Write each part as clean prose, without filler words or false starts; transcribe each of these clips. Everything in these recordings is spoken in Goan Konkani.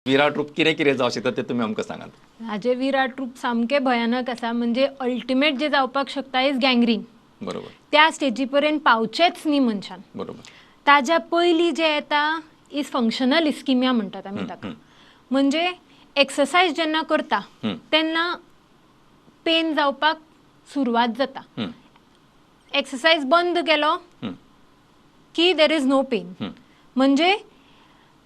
विराट रूप कितें कितें जावं शकता तें तुमी आमकां सांगात. हाजे विराट रूप सामकें भयानक आसा. म्हणजे अल्टिमेट जे जावपाक शकता is gangrene. त्या स्टेजी पर्यंत पावचेच न्ही मनशान. ताज्या पयलीं जे येता is functional ischaemia म्हणटात आमी ताका. म्हणजे एक्सरसायज जेन्ना करता तेन्ना पेन जावपाक सुरवात जाता. एक्सरसायज बंद केलो की there is no pen. म्हणजे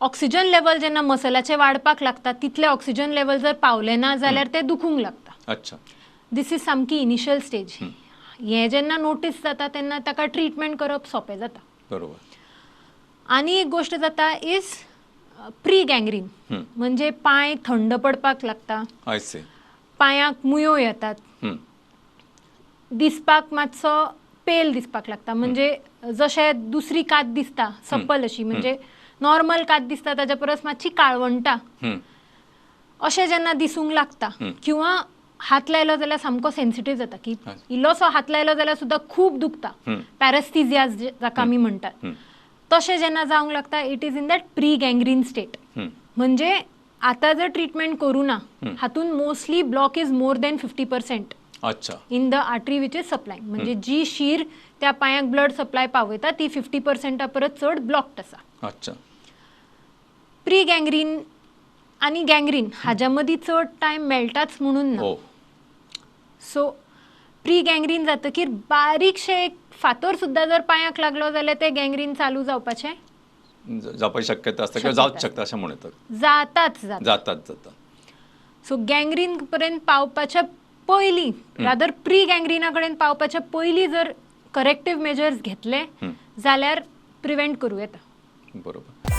ऑक्सिजन लेवल जेन्ना मसलाचे वाडपाक लागता, तितले ऑक्सिजन लेवल जर पावले ना जाल्यार ते दुखूंक लागता. This is सामकी इनिशियल स्टेज. हें जेन्ना नोटीस जाता तेन्ना ताका ट्रिटमेंट करप सोंपें जाता. आनी एक गोश्ट जाता is pre gangrene. म्हणजे पांय थंड पडपाक लागता, I see. पांयाक मुयो येतात, दिसपाक मातसो पेल दिसपाक लागता. म्हणजे जशें दुसरी कात दिसता सप्पल अशी, म्हणजे नॉर्मल कात दिसता ताज्या परस मातशी काळवंटा अशें जेन्ना दिसूंक लागता, किंवा हात लायलो जाल्यार सामको सेन्सिटीव जाता की इल्लोसो हात लायलो जाल्यार सुद्दां खूब दुखता, पॅरस्थीजिया जाका आमी म्हणटात, तशें जेन्ना जावंक लागता it is in that pre gangrene state. म्हणजे आतां जर ट्रिटमेंट करूं ना, हातून mostly block is more than 50% in the artery which is supply. म्हणजे जी शीर त्या पांयाक ब्लड सप्लाय पावयता ती 50% परस चड ब्लॉक्ड आसा. प्री गँग्रीन आनी गँग्रीन हाज्या मदीं चड टायम मेळटाच म्हणून ना. सो प्री गँग्रीन जातकीर बारीकशें एक फातर सुद्दां जर पांयाक लागलो जाल्यार ते गँग्रीन चालू जावपाचें जावपाची शक्यता आसता किंवा जावच शकता अशें म्हणूं येता. जाताच जाता. जातात जाता. सो गँग्रीन पर्यंत पावपाच्या पयलीं, रादर प्री गँग्रिना कडेन पावपाच्या पयलीं जर करेक्टीव मेजर्स घेतले जाल्यार प्रिवेंट करूं येता. बरोबर.